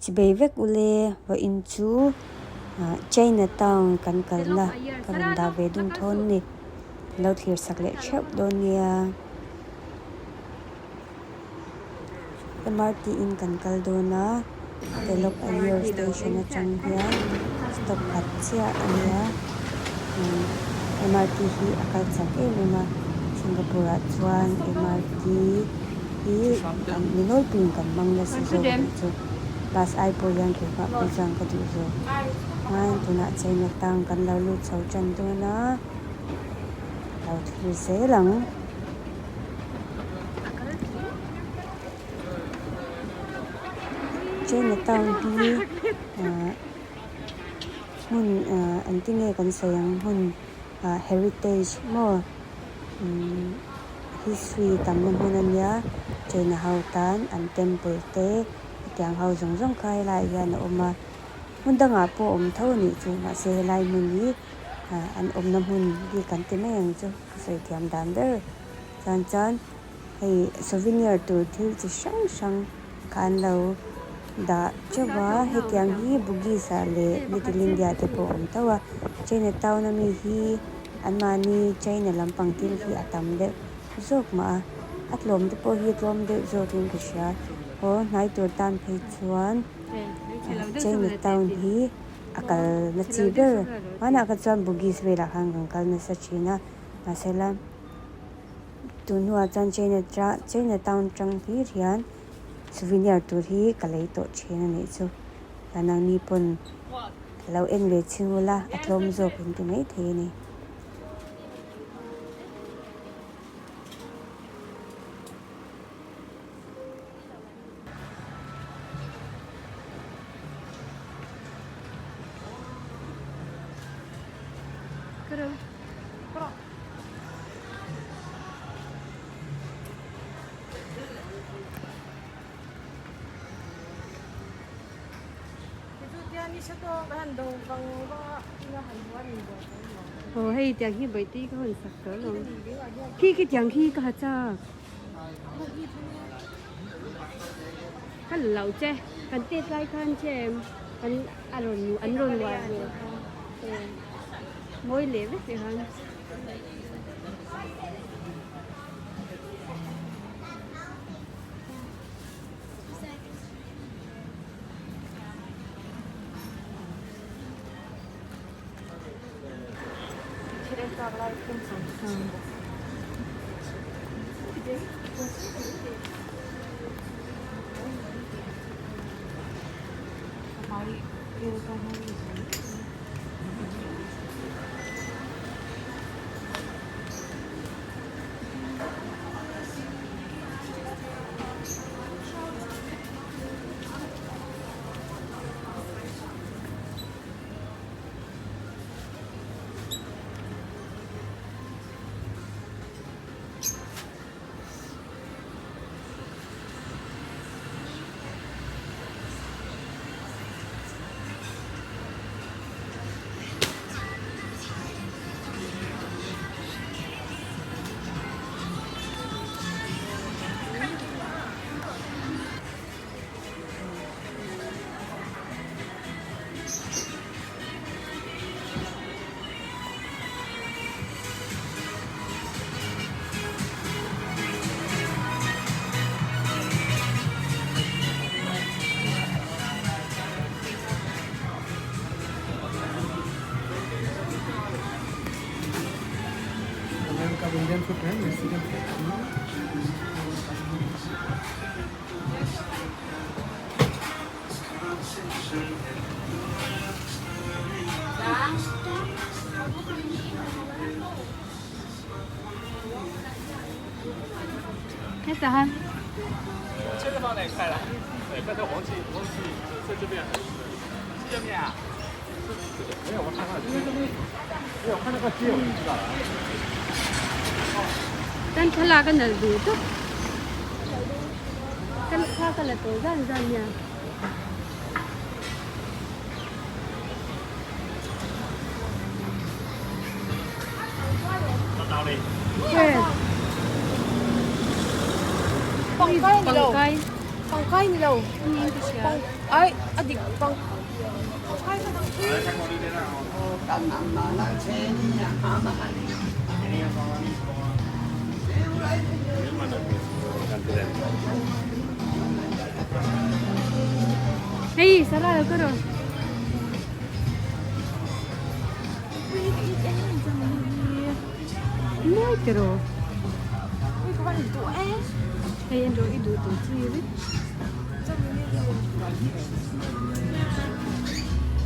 Chibei vek ule vawiin chu China town kan kalna ka rawn dah ve dun thawn a ni. Lo thlir sak leh theuh dawn nia. MRT in kan kal dawn a, Telok Ayer station atang hian stop khat chiah a nia. MRT hi a kal chak em em a, Singapore ah chuan MRT hi kan mi nawlpuiin kan hmang nasa zawk a nih chu. Bus ai pawh hian keimah pawh chuan ka duh zawk. Chuan tunah China town kan lo lut chho tan dawn a, lo thlir zel ang. China town hi ahh hmun ahh an ti nge kan sawi ang hmun ah heritage maw umm history tamna hmun a nia China ho tan an temple te hetiang ho zawng zawng kha helaiah hian a awm a hmun dangah pawh a awm tho a nih chu mahse helai hmun hi ah an awmna hmun bik an ti mai ang chu ka sawi thiam dan ber. Chuan chuan hei souvenir tur thil chi hrang hrang kha an lo dah teuh a hetiang hi Bugis ah leh Little India te pawh a awm tho a China town ami hi anmahni China lampang thil hi a tam deuh zawk mah a a tlawm te pawh hi a tlawm deuh zawkin ka hria aw hnai tur tan phei chuan China town hi a kal na chi ber hmanah kha chuan Bugis velah khan kan kal nasa thin a mahsela. Tun hnuah chuan China China town tang hlir hian souvenir tur hi ka lei tawh thin a nih chu. Nangni pawn lo en ve chhing ula a tlawm zawk in ti mai thei a ni. Aw hei tiang hi baihte ka hawn sak tawh alawm khi khi tiang khi ka ha chak ka la lo che kan tet lai khan che kan a rawn an rawn uar ve kha mawi leh vek leh khan. Hetah han Kan thlalak a nalh duh tawp Kan thla ka la tawh zan zan nia. Pangkai ni lo. Pang ai a dik pang kai kha dang pui. Hei Sarah lo ka rawn. Mawi te rawh. Hei en rawh i duh tur chi vek.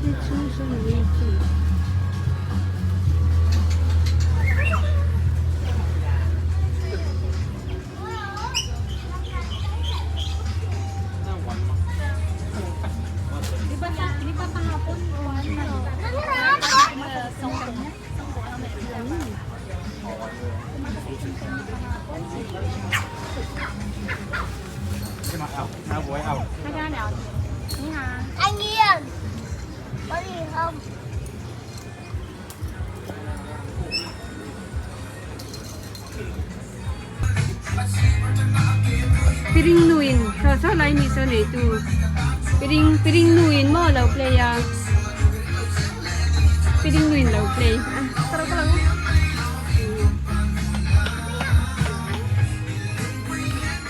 Hei chu sawn ui chi. Piring nuin saw saw lai mi saw nei tu piring piring nuin maw lo play a piring nuin lo play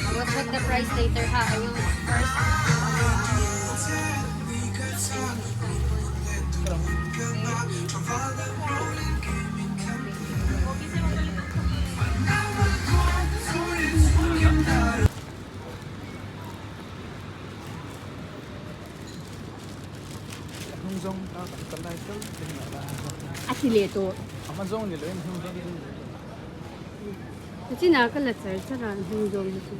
I will check the price later ha. I will first A ti leh tawh. Chinah ka la char char a hnung zawng hi chu.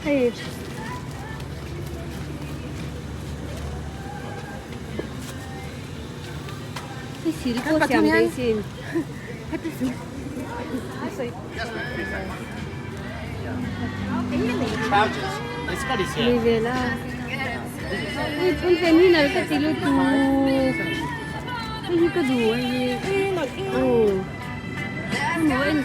Hei Hei sil pawh siam thei sin. Ni vel a. Ui phun fen hi nal ka ti lutuk. Hei hi ka duh hei hi. Aw. Maw en.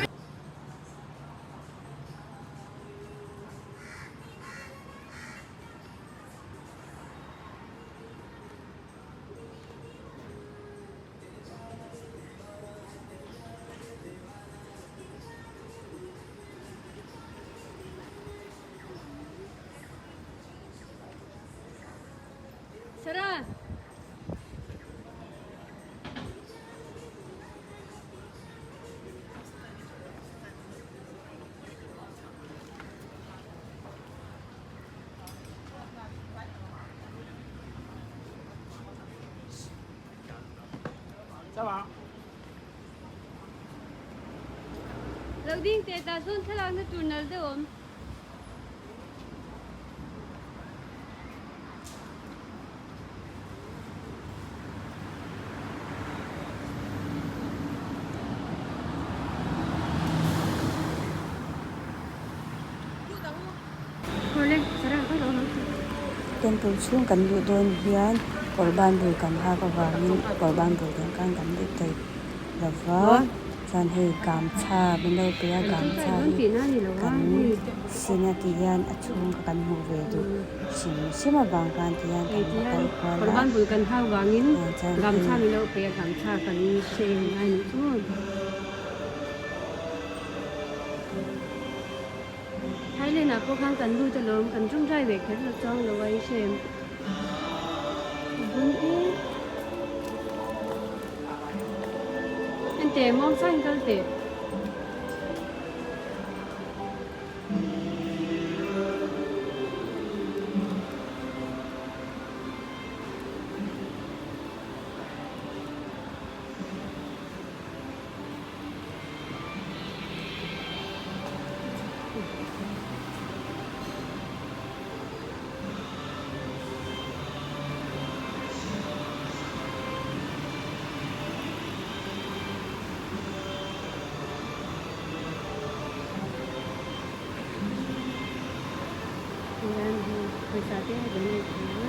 Sarah. Lo ding teh tah sawn thlalakna tur nal deuh awm. Temple chhung kan luh dawn hian kawr ban bul kan hak avangin kawr ban bul nen khan kan luh thei lo va chuan hei gamchha min lo pe a gamchha hi kan sin a tih hian a chhung kha kan hmuh ve duh hrim hrim avang khan ti hian kan va kal kual a chuan hei. Thailand ah pawh khan kan lut alawm kan tawngtai ve kher lo chuang lo a i hrem a bun e enteh muangchang in kal teh. Hian hei pawisa te a donate thei a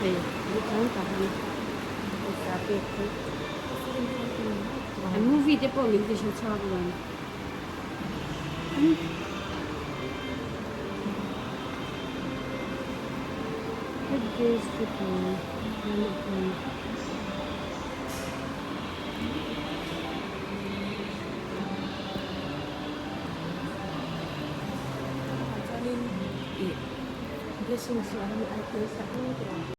hei duhthawng tak a ni pawisa pek hi an movie te pawh min ti hre chhuak lo. Chuanin ih blessings